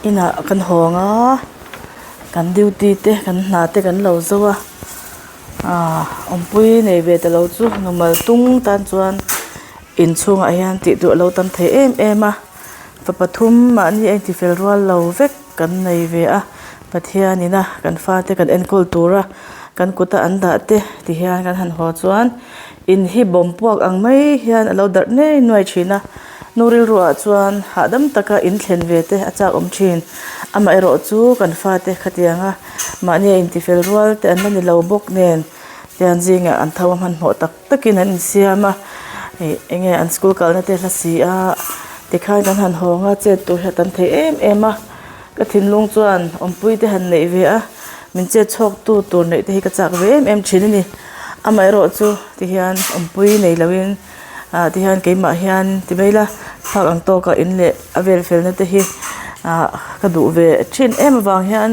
Inah kan hawng a kan duty te kan hna te kan lo zo a ahh awmpui nei ve ta lo chu numal tung tan chuan inchhungah hian tih tur a lo tam thei em em a fa pathum mahni a intifel rual lo vek kan nei ve a Pathian ina kan fate kan enkawl tura kan kuta an dah te ti hian kan han haw chuan in hi bawm puak ang mai hian a lo darh nuai nuai thin a nu rilru ah chuan hahdam taka in thlen ve te a chak awm thin amaherawh chu kan fate khatianga mahni a intifel rual te an la ni lo bawk nen tian zingah an tho a hmanhmawh tak takin an insiam a ih eng nge an school kalna te hla si a tikhan kan han hawng a chet tur hi a tam thei em em a. Ka thinlung chuan awmpui te han neih ve a, min chet chhawk tu tur neih te hi ka chak ve em em thin a ni. Amaherawh chu ti hian awmpui nei loin ah ti hian keimah hian ti mai ila phak ang tawka in leh a vel felna te hi ah ka duh ve thin em avang hian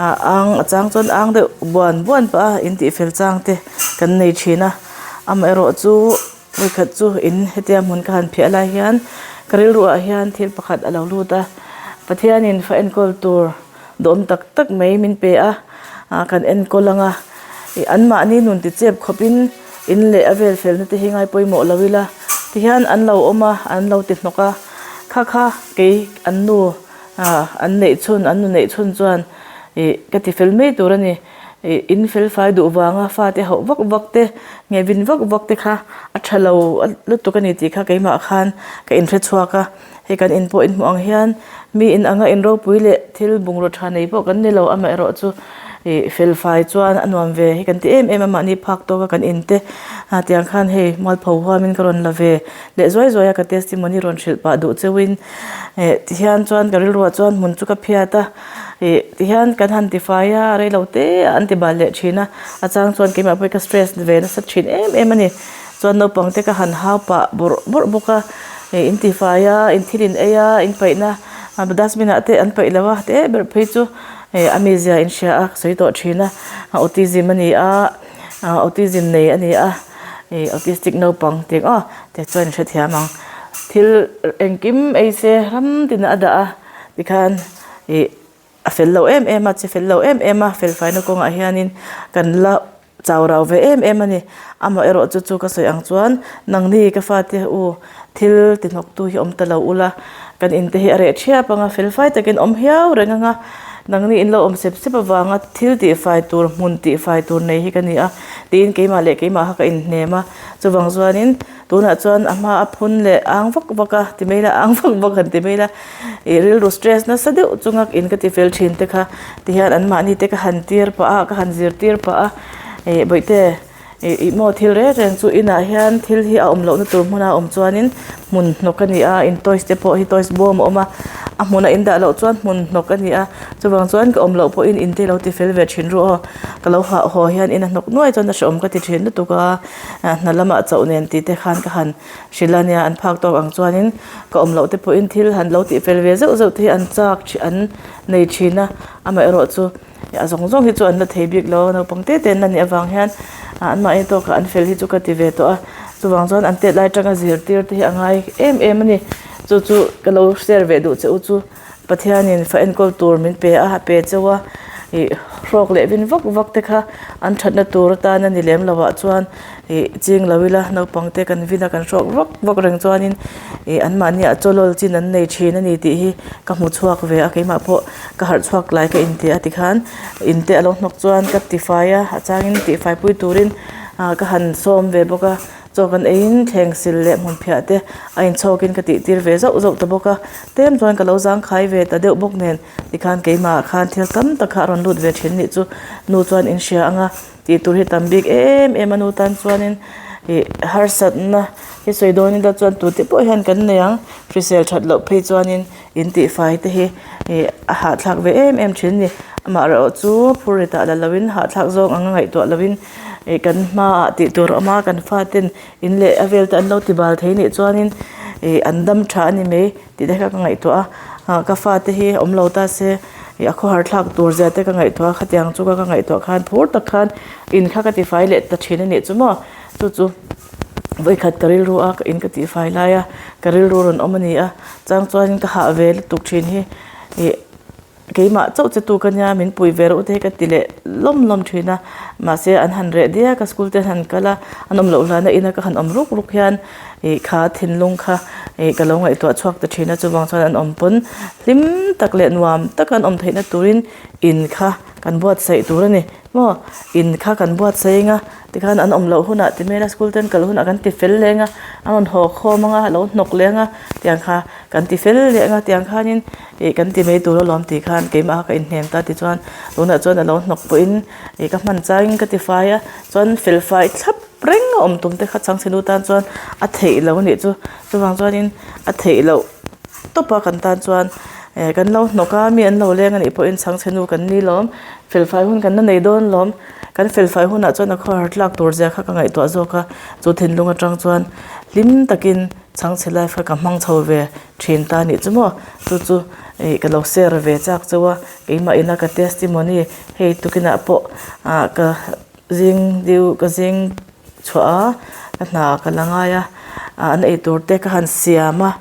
ah ang a chang chuan ang deuh buan buan pah a in tih fel chang te kan nei thin a. Amaherawh chu. Vawikhat chu in hetia hmun ka han phiah lai hian ka rilru ah hian thil pakhat a lo lut a, Pathianin fa enkawl tur duhawm tak tak mai min pe a, ah kan enkawl ang a, ih anmahni nun ti chep khawpin in leh a vel felna te hi ngai pawimawh lo ila tihian an lo awm a, an lo ti hnawk a, kha kha kei an nu ah an neih chhun an nu neih chhun chuan ih ka ti fel mai tur a ni. Ih in fel fai duh vanga fate hauh vak vak te nge vin vak vak te kha a tha lo lutuk a ni tih kha keimah khan ka inhre chhuak a, hei kan in pawh inhmuh ang hian mi in anga in ropui leh thil bungraw tha nei pawh kan ni lo amaherawh chu ih fel fai chuan a nuam ve hi kan ti em em a mahni phak tawka kan in te ah tiang khan hei mualpho huamin ka rawn la ve leh zuai zuai a ka testimony rawn hrilh pah duh cheuhin eh tihian chuan ka rilruah chuan hmun chu ka phiat a. Ih tihian kan han tifai a reilo te ah an ti bal leh thin a a chang chuan keimah pawh hi ka stress ve nasa thin em em a ni chuan naupang te ka han hau pah bawrh bawrh bawk a ih in tifai a in thil in ei a in paihna dustbin ah te an paih lo a te ber phei chu ih a mizia in hria a ka sawi tawh thin a autism a ni a autism nei a ni a ih autistic naupang tih ang aw te chuan in hrethiam ang thil engkim ei se ram tin a dah a. Tikhan ih a fel lo em em a, che fel lo em em a, fel faina kawngah hianin kan la chau rau ve em em a ni. Amaherawh chu chu ka sawi ang chuan nangni ka fate u thil ti hnawktu hi awm ta lo ula, kan inte hi a reh thiap ang a, fel fai takin awm hiau reng ang a, nangni in lo awm sep sep avanga thil tihfai tur hmun tihfai tur nei hi ka ni a tiin keimah leh keimah kha ka inhnem a, chuvang chuanin Tunah chuan a hma a phun leh ang vak vak a ti mai la ang vak vak han ti mai la ih rilru stress nasa deuh chunga in ka ti fel thin te kha ti hian an mahni te ka han tir pah a ka han zir tir pah a ih bawihte ih ih maw thil reng reng chu inah hian thil hi a awm lohna tur hmuna awm chuanin hmun hnawk a ni a in toys te pawh hi toys bawm a awm a a hmuna in dah loh chuan hmun hnawk a ni a chuvang chuan ka awm loh pawhin in te lo ti fel ve thin ru aw ka lo hah haw hian in a hnawk nuai chuan a hrehawm ka ti thin lutuk a. Hna lamah chauh nen tih te khan ka han hrilh a nia, an phak tawk ang chuanin ka awm loh te pawhin thil han lo tih fel ve zeuh zeuh te hi an chak an nei thin a, amaherawh chu a zawng zawng hi chu an la thei bik lo a, naupang te te an la nih avang hian anmahni tawkah an fel hi chu ka ti ve tawh a, chuvang chuan an tet lai atanga zirtir te hi a ngai em em a ni, chu chu ka lo share ve duh che u chu. Pathianin fa enkawl tur min pe a, a pe cheu a, ih hrawk leh vin vak vak te kha an thatna tur atan a ni lem lo ah chuan ih ching lo ila naupang te kan vin a kan hrawk vak vak reng chuanin ih anmahni ah chawlawl chin an nei thin a ni tih hi ka hmu chhuak ve a keimah pawh ka harh chhuak lai ka inti a tikhan in te a lo hnawk chuan ka tifai a a changin tihfai pui turin ah ka han sawm ve bawk a. Chaw kan eiin thleng sil leh hmun phiah te a inchhawkin ka tih tir ve zauh zauh ta bawk a, tlem chuan ka lo zangkhai ve ta deuh bawk nen tikhan keimah khan thil tam tak kha a rawn lut ve thin nih chu nu chuan in hria ang a, tih tur hi tam bik em em a nu tan chuanin ih harsatna hi sawi dawn ila chuan tute pawh hian kan nei ang, hrisel that loh phei chuanin in tihfai te hi ih a hahthlak ve em em thin a ni, amaherawh chu phur ri tah la loin hahthlak zawng anga ngaihtuah loin. Ih kan hmaah tih tur a awm a kan faten in leh a vel te an lo ti bal thei nih chuanin ih an dam tha a ni mai tih te kha ka ngaihtuah a ah ka fate hi awm lo ta se ih a khawhar thlak tur zia te ka ngaihtuah a khatiang chu ka ngaihtuah khan phur tak khan in kha ka tifai leh ta thin a nih chu maw chu chu vawikhat ka rilru a in ka tihfai lai a ka rilru rawn awm a ni a chang chuan ka hah ve lutuk thin hi ih. Keimah chauh che tu ka nia min pui ve reuh te hi ka ti leh lawm lawm thin a, mahse an han reh diak a school te an han kal a, an awm loh hlana ina ka han awm ruk ruk hian ih kha thinlung kha ih ka lo ngaihtuah chhuak ta thin a, chuvang chuan an awm pawn hlim tak leh nuam taka an awm theihna turin in kha kan buatsaih tur a ni maw, in kha kan buatsaih eng a tikhan an awm loh hunah ti hmel a school te an kal hunah kan ti fel leng a, an rawn haw khawm ang a, a lo hnawk leng a tiang kha kan ti fel leh ang a tiang khanin ih kan ti mai tur alawm tih khan keimah kha ka inhnem ta tichuan tunah chuan a lo hnawk pawhin ih ka hman changin ka tifai a chuan fel fai thlap reng a awm tum te kha changchhe nu tan chuan a theih loh a nih chu chuvang chuanin a theih loh tawp a kan tan chuan eh kan lo hnawk a mi an lo leng a nih pawhin changchhe nu kan ni lawm fel fai hun kan la nei dawn lawm kan fel fai hunah chuan a khawhar tlak tur zia kha ka ngaihtuah zawk a chu thinlung atang chuan hlim takin changchhe life kha ka hmang chho ve. Thin ta nih chu maw? Chu chu ih ka lo share ve chak chauh a, keimah ina ka testimony hei tukinah pawh ah ka zing deuh ka zing chhuah a, ka hna ka la ngai a, ah an eitur te ka han siam a,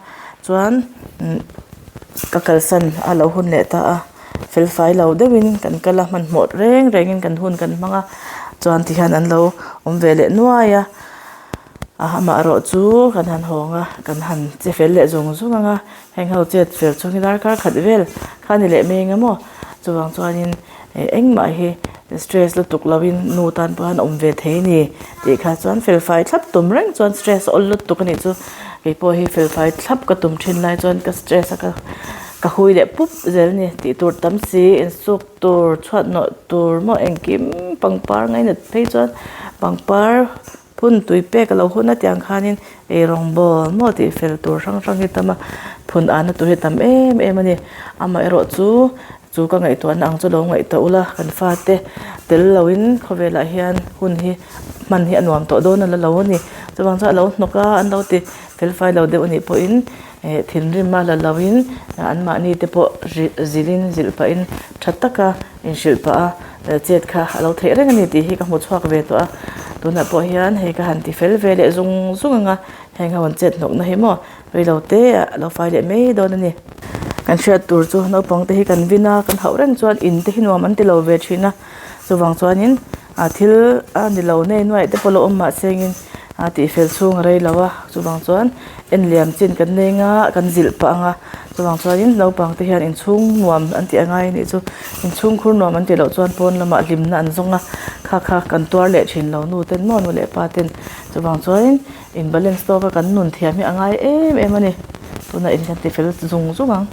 chuan umm ka kalsan a lo hun leh ta a, fel fai lo deuhin kan kal a, hmanhmawh reng rengin kan hun kan hmang a, chuan tikhian an lo awm ve leh nuai a. Amah erawh chu kan han hawng a, kan han che fel leh zung zung ang a, heng ho chet fel chhung hi darkar khat vel kha a ni leh mai eng emaw chuvang chuanin eh engmah hi stress lutuk lovin nu tan pawh hian a awm ve thei a ni tih kha chuan fel fai thlap tum reng chuan stress a awl lutuk a nih chu keipawh hi fel fai thlap ka tum thin lai chuan ka stress a ka ka hui leh pup zel a ni tih tur tam si insuk tur chhuat nawh tur maw engkim pangpar ngainat phei chuan pangpar. Phun tui pek a lo hun a tiang khanin eirawng bawl maw tih fel tur hrang hrang hi tam a, phun ahna tur hi tam em em a ni. Amaherawh chu chu ka ngaihtuahna ang chu lo ngaihtuah ula kan fate tel loin khawvelah hian hun hi hman hi a nuam tawh dawn a la lo a ni. Chuvang chuan a lo hnawk a, an lo ti felfai lo deuh a nih pawhin eh thinrim a la loin anmahni te pawh zilhin zilh pahin tha taka inhrilh pah a. Chet kha a lo theih reng a ni tih hi ka hmu chhuak ve tawh a, tunah pawh hian hei ka han ti fel ve leh zung zung ang a, heng ho an chet hnawkna hi maw reilo te ah a lo fai leh mai dawn a ni. Kan hriat tur chu naupang te hi kan vin a, kan hauh reng chuan in te hi nuam an ti lo ve thin a, chuvang chuanin ah thil a ni lo nei nuaih te pawh lo awm mahse engin ah tih fel chhung a rei lo a, chuvang chuan en liam chin kan nei anga kan zilh pah ang a. Chuvang chuanin naupang te hian inchhung nuam an tih a ngai a nih chu. Inchhung khur nuam an tih loh chuan pawn lamah hlimna an zawng a, kha kha kan tuar leh thin lo nu ten maw nu leh pa ten. Chuvang chuanin in balance tawk a kan nun thiam hi a ngai em em a ni. Tunah in kan ti fel zung zung ang.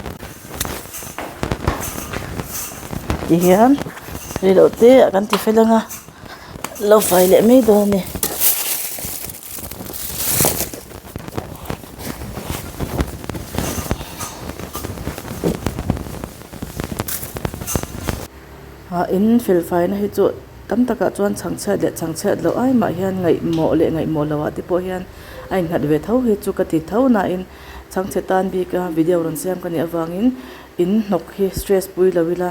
Tihian reiloh te ah kan ti fel ang a, lo fai leh mai dawn a ni. Ah in fel faina hi chu tam takah chuan chhangchhiat leh chhangchhiat loh ai mah hian ngaihmawh leh ngaihmawh loh ah te pawh hian a innghat ve tho hi chu ka ti tho nain chhangchhe tan bik a video rawn siam ka nih avangin in hnawk hi stress pui lo ila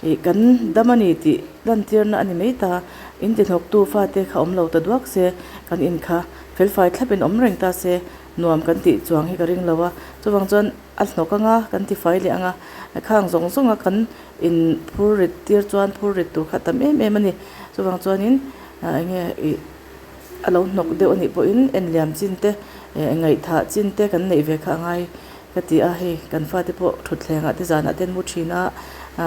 ih kan dam a ni tih lantirna a ni mai ta. In ti hnawktu fate kha awm lo ta duak se, kan in kha felfai thlapin awm reng ta se, nuam kan tih chuang hi ka ring lo a. Chuvang chuan a hnawk anga kan ti fai leh anga, khang zawng zawnga kan in phur rit tir chuan phur rit tur kha a tam em em a ni. Chuvang chuanin eng nge ih a lo hnawk deuh a nih pawhin en liam chin te, ngaihthah chin te kan neih ve kha a ngai ka ti a. Hei kan fate pawh thutthlengah te zanah te an mu thin a,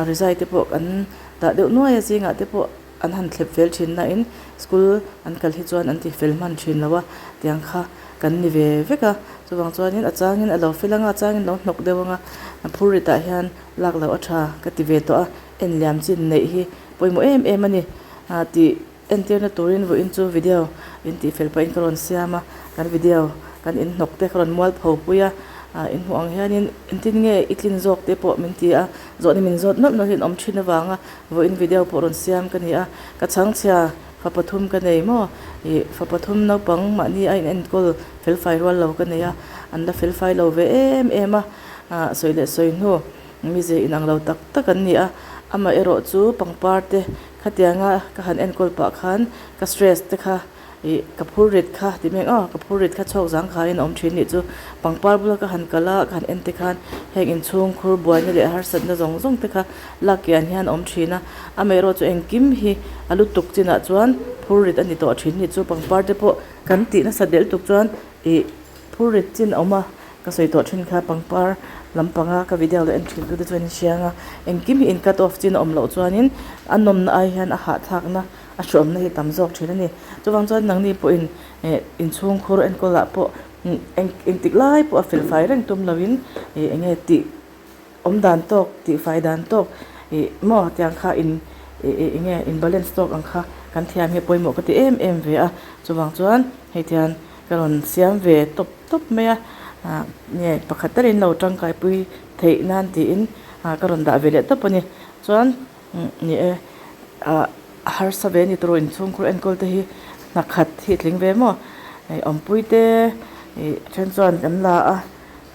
rizai te pawh kan dah deuh nuai a zingah te pawh. an han thlep fel thin nain school an kal hi chuan an ti fel hman thin lo a tiang kha kan ni ve vek a chuvang chuanin a changin a lo fel anga a changin a lo hnawk deuh anga a phur ritah hian lak loh a tha ka ti ve tawh a en liam chin neih hi pawimawh em em a ni ah tih entirna turin vawiin chu video in tih fel pahin ka rawn siam a kan video kan in hnawk te ka rawn mual pho pui a ah in hmuh ang hianin engtin nge i tlin zawk te pawh min ti a zawhna min zawt nawlh nawlh hi an awm thin avanga Vawiin video pawh rawn siam ka ni a, ka chhangchhia fa pathum ka nei maw? Ih, fa pathum naupang mahni a inenkawl felfai rual lo ka nei a, an la felfai lo ve em em a, ah sawi leh sawi hnu mize inang lo tak tak an ni a, amaherawh chu pangpar te khatianga ka han enkawl pah khan ka stress te kha. Ih ka phur rit kha ti mek aw ka phur rit kha chhawk zangkhaiin a awm thin nih chu pangpar bula ka han kal a ka han en te khan heng inchhung khur buaina leh harsatna zawng zawng te kha lak kian hian a awm thin a amaherawh chu engkim hi a lutuk chinah chuan phur rit a ni tawh thin nih chu pangpar te pawh kan tih nasa delh tuk chuan ih phur rit chin a awm a ka sawi tawh thin kha pangpar lampanga ka video lo en thin tu te chuan in hria ang a engkim hi in cut off chin a awm loh chuanin a nawmna ai hian a hahthlakna. a hreawmna hi tam zawk thin a ni. Chuvang chuan nangni pawhin eh inchhungkhur enkawl ah pawh eng engtik lai pawh a fel fai reng tum loin ih eng nge tih awm dan tawk tih fai dan tawk ih maw tiang kha in ih ih eng nge in balance tawk ang kha kan thiam hi a pawimawh ka ti em em ve a. Chuvang chuan hei tian ka rawn siam ve tawp tawp mai a ah nge pakhat takin lo tangkai pui theih nan tiin ah ka rawn dah ve leh tawp a ni. Chuan Ni e, ah harsa ve ni tur inchhungkhur enkawl te hi hna khat hi a tling ve maw ih awmpui te ih then chuan kan la a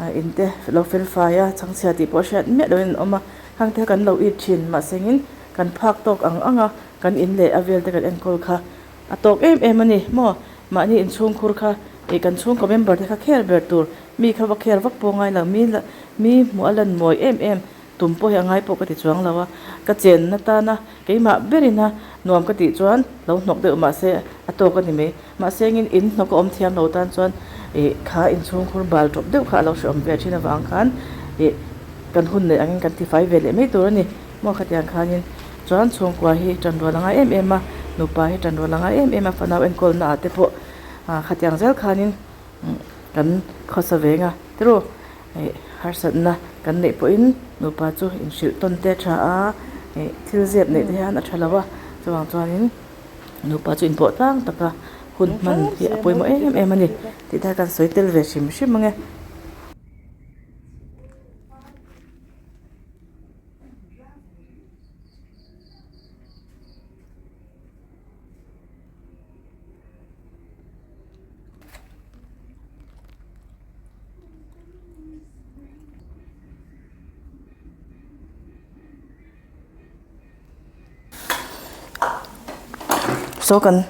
ah in te lo fel fai a chhangchhia tih pawh hriat miah loin an awm a khang te kan lo it thin mahse engin kan phak tawk ang ang a kan in leh a vel te kan enkawl kha a tawk em em a ni maw mahni inchhungkhur kha ih kan chhungkaw member te kha kher ber tur mi kha va kher vak pawh ngai lo mi mi hmuh a lan mawi em em. Tum pawh hi a ngai pawh ka ti chuang lo a, ka chenna tana keimah berina nuam ka tih chuan lo hnawk deuh mahse a tawk a ni mai. Mahse engin in hnawk a awm thiam lo tan chuan ih kha inchhungkhur bal tawp deuh kha a lo hrehawm ve thin avang khan ih kan hun neih angin kan tifai ve leh mai tur a ni. Maw khatiang khanin chuan chhungkua hi tanrual a ngai em em a, nupa hi tanrual a ngai em em a, fanau enkawlna ah te pawh khatiang zel khanin kan khawsa veng a tiraw. Ih harsatna kan neih pawhin nupa chu inhrilh tawn te a tha a, ih thil zep neih te hian a tha lo a, chuvang chuanin nupa chu inpawh tlang taka hun hman hi a pawimawh em em a ni tih te kan sawi tel ve hrim hrim ang e. Saw kan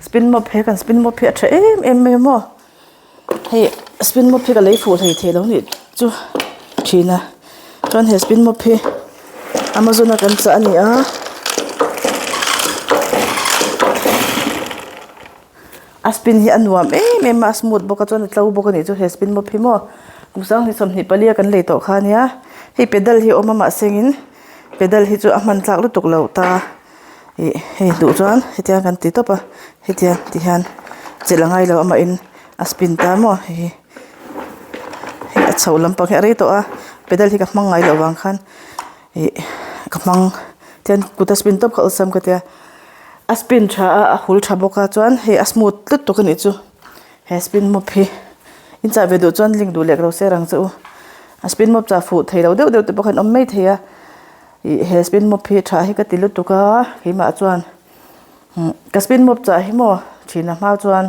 spin mop he kan spin mop hi a tha em em mai a maw hei spin mop hi ka lei fuh hlei thei lo nih chu thin a chuan he spin mop hi amazon a kan chah a ni a. A spin hi a nuam em em a a smooth bawk a chuan a tlo bawk a nih chu he spin mop hi maw kum sanghnih 24 a kan lei tawh kha a nia hei pedal hi a awm a mahse engin pedal hi chu a hman tlak lutuk lo ta ih hei duh chuan hetiang kan ti tawp a hetiang ti hian chelh a ngai lo amahin a spin ta maw hei hi hei a chho lampang hi a rei tawh a pedal hi ka hmang ngai loh vang khan ih ka hmang tihian kut a spin tawp kha awlsam ka tia. A spin tha a a hul tha bawk a chuan hei a smooth tlut tuk a nih chu he spin mop hi in chah ve duh chuan link duh leh ka lo share ang che u a spin mop chah fuh thei lo deuh deuh te pawh khan awm mai thei a ih he spin mop hi tha hi ka ti lutuk a keimah chuan ka spin mop chah hi maw thin a hma chuan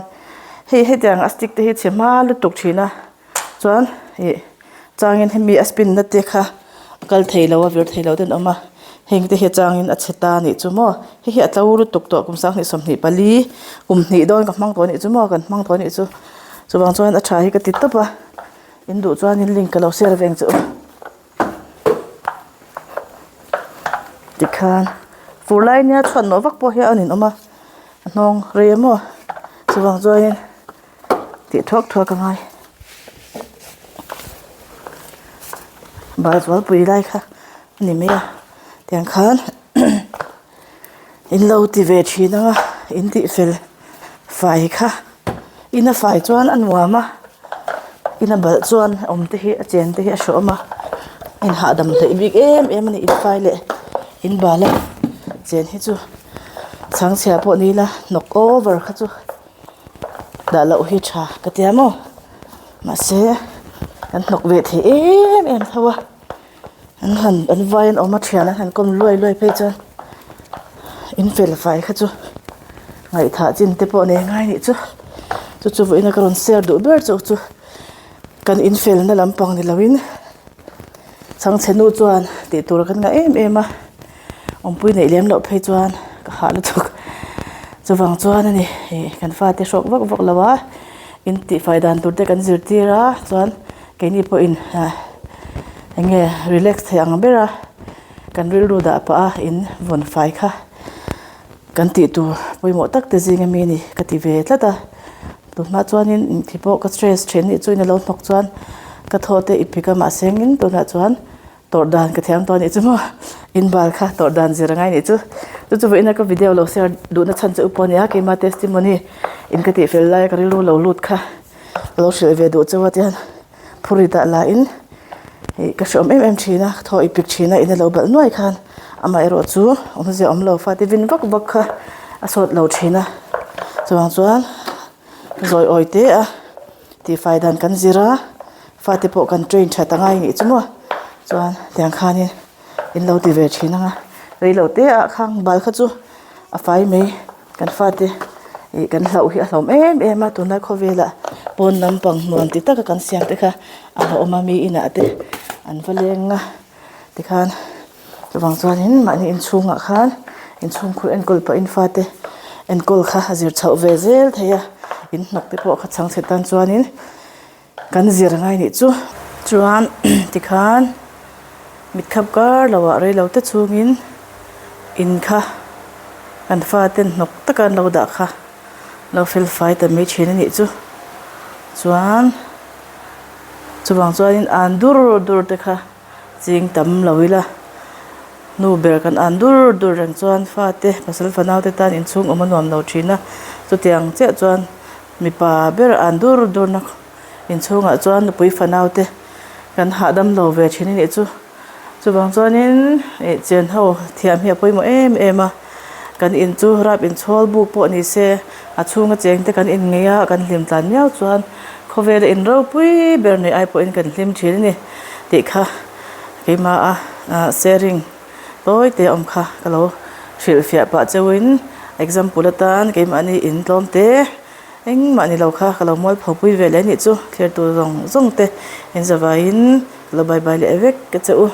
hei hetiang a stick te hi chhe hma lutuk thin a. Chuan ih changin hemi a spin na te kha a kal thei lo a vir thei lo te an awm a heng te hi a changin a chhe ta anih chu maw hei hi a tlo lutuk tawh kum 2024 kum hnih dawn ka hmang tawh anih chu maw kan hmang tawh anih chu chuvang chuan a tha hi ka ti tawp a in duh chuanin link ka lo share veng che u tikhan fur lai nia chhuat nawh vak pawh hi a ninawm a a hnawng rei a maw chuvang chuanin. Tih thuak thuak a ngai. Bal zualpui lai kha a ni mai a tiang khan in lo ti ve thin ang a in tih fel fai kha in a fai chuan a nuam a in a balh chuan awm te hi a chen te hi a hreawm a in hahdam hleih bik em em a ni in fai leh in bal a chen hi chu chhangchhia pawh ni ila hnawk over kha chu. Dah loh hi tha ka tia maw mahse an hnawk ve thei em em tho a an han an vai an awm a thian an han kawm luai luai phei chuan in fel fai kha chu ngaihthah chin te pawh nei ngai nih chu chu chu vawiin a ka rawn share duh ber chu chu kan in felna lampang ni loin chhangchhe nu chuan tih tur kan ngah em em a awmpui neih lem loh phei chuan ka hah lutuk. Chuvang chuan a ni ih kan fate hrawk vak vak lo a in tihfai dan tur te kan zirtir a chuan keini pawhin ah eng nge relax thei ang ber a kan rilru dah pah a in vawn fai kha kan tih tur pawimawh tak te zing ami a ni ka ti ve tlat a tunhma chuanin engti pawh ka stress then nih chu in alo hnawk chuan ka thaw te ipik a mahse engin tunah chuan tawrh dan ka thiam tawh a nih chu maw inbal kha tawrh dan zir angai nih chu chu chu vawiin a ka video lo share duhna chhan che u pawh a nia keima testimony in ka tih fel lai a ka rilru lo lut kha ka lo hrilh ve duh chauh a tihian phur rit ah la in ih ka hreawm em em thin a thaw ipik thin a in a lo balh nuai khan amaherawh chu awmzia awm lo fate vin vak vak kha a sawt lo thin a chuvang chuan zawi awi te a. Tihfai dan kan zir a, fate pawh kan train that angai nih chu maw chuan tiang khanin in lo ti ve thin ang a, reilo te ah khang bal kha chu a fai mai kan fate ih kan hlauh hi a hlauhawm em em a tunlai khawvelah pawn lampang nuam ti taka kan siam te kha a hlauhawm a mi inah te an va leng a tikhan. Chuvang chuanin mahni inchhungah khan inchhungkhur enkawl pawhin fate enkawl kha a zir chhoh ve zel thei a, in hnawk te pawh kha chhang chhe tan chuanin kan zir ngai nih chu. Chuan tikhan mitkhap kar loah reilo te chhungin in kha kan faten hnawk taka an lo dah kha lo fel fai ta mai thin a nih chu. Chuan chuvang chuanin an dur dur te kha. Ching tam lo ila, nu ber kan an dur dur reng chuan fate pasal fanau te tan inchhung awm a nuam lo thin a, chutiang chiah chuan mipa ber an dur dur na inchhungah chuan nupui fanau te kan hahdam lo ve thin a nih chu. Chuvang chuanin ih chen ho thiam hi a pawimawh em em a, kan in chu rap inchhawl buk pawh ni se a chhunga cheng te kan inngeih a, kan hlim tlan miau chuan khawvela in ropui ber nei ai pawhin kan hlim thin a ni. Tih kha keimah a sharing tawi te awm kha ka lo hrilhfiah pah cheuhin example atan keimahni in tlawm te engmah ni lo kha ka lo mualpho pui ve leh anih chu thlir tur zawng zawng te in zavaiin ka lo bye bye leh vek che u.